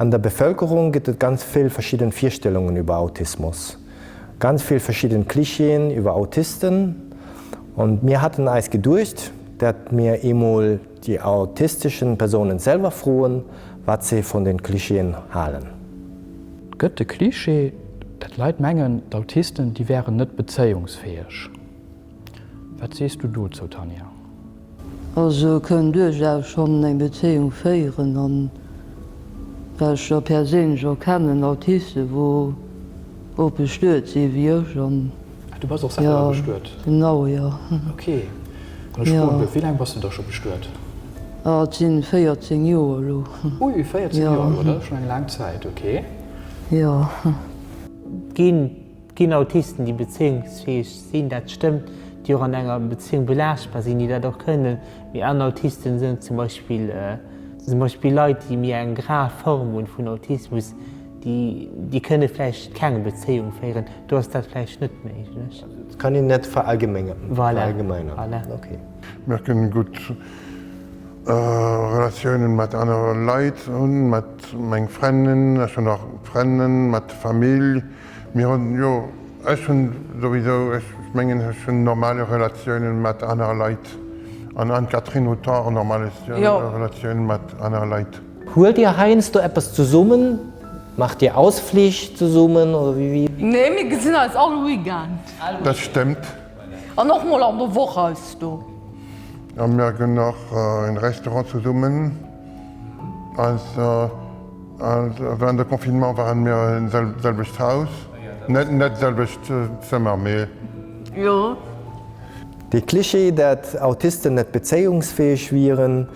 An der Bevölkerung gëtt et ganz vill verschidden Virstellungen über Autismus, ganz vill verschidden Klischeeën über Autisten. Und mir hatten eis geduecht, dat mir eemol déi autisteschen Personen selwer froen, wat se von den Klischeeën halen. Et gëtt de Klischee, dat Leit mengen, d'Autisten, déi wären net bezéiungsfäeg. Wat sees du dozou, Tanja? Also kënn duerchaus schonn eng Bezéiung féieren an well ech der perséinlech och kennen, Autisten wou och bestuet si wéi ech an. Ah du bass och selwer bestuet? Jo genau, jo. Ok, an ech froen duerf, wéi laang bass du da scho bestuet? Ah et sinn 14 Joer elo. Ui 14 Joer elo, dat ass schonn eng laang Zäit, ok. Jo. Ginn Et ginn Autisten, déi bezéiungsfäeg sinn, dat stëmmt, déi och an enger Bezéiung belaaschtbar sinn, déi dat och kënnen. Mee aner Autisten sënn zum Beispill zum Beispill Leit, déi méi eng rar Form hunn vun Autismus, déi déi kënne vläicht keng Bezéiung féieren. Do ass dat vläicht net méiglech. Dat kann een net verallgemengeren. Voilà, voilà. Okay. Mir kënnen gutt Relatiounen mat anere Leit hunn, mat meng Frennen, ech hunn och Frennen, mat Famill. Mir hunn, jo, ech hunn souwisou, ech mengen, ech hunn normale Relatiounen mat anere Leit an Anne-Catherine huet och normale Relatiounen mat anere Leit. Huelt Dir heiansdo eppes zesummen? Macht Dir Ausflich zesummen oder wéi? Nee, mir gesinn eis all Weekend. Dat stëmmt. An och mol an der Woch heiansdo. A mir ginn och en Restaurant zesummen. Also. Während de Confinement waren mir en selwecht Haus, net selwecht Zëmmer, mee. Jo. De Klischee, dat Autisten net bezéiungsfäeg wieren,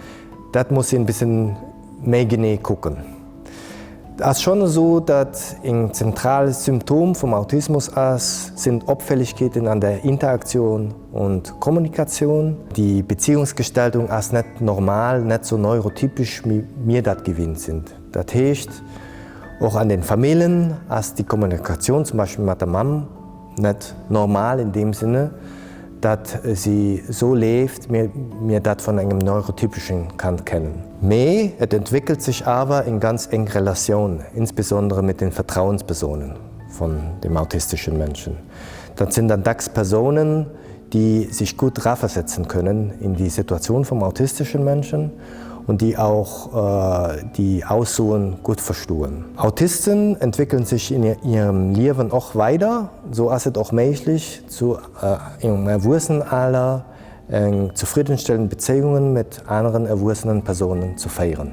dat muss een bissen méi genee kucken. Et ass schonn esou, dat een zentrales Symptom vum Autismus ass, sind Opfälligkeeten an der Interaktion und Kommunikation. Déi Beziehungsgestaltung ass net normal, net sou neurotypisch, wéi mir dat gewinnt sind. Dat heescht, och an den Famillen ass déi Kommunikatioun zum Beispill mat der Mamm net normal in deem Sinne, dat si sou leeft, wéi mir dat vun engem neurotypeschen Kand kennen. Mee et entwéckelt sech awer eng ganz enk Relatioun, insbesondere mit den Vertrauenspersonen von dem autistischen Menschen. Dat sinn dann dacks Persounen, déi sich gut raversetzen können in die Situation vom autistischen Menschen und déi auch die Aussoen gut verstoen. Autisten entwickeln sich in ihrem Liewen och weider, sou ass et och méiglech zu engem Erwuessenenaler eng zufriedenstellend Bezéiungen mit aneren erwuessenen Persounen zu féieren.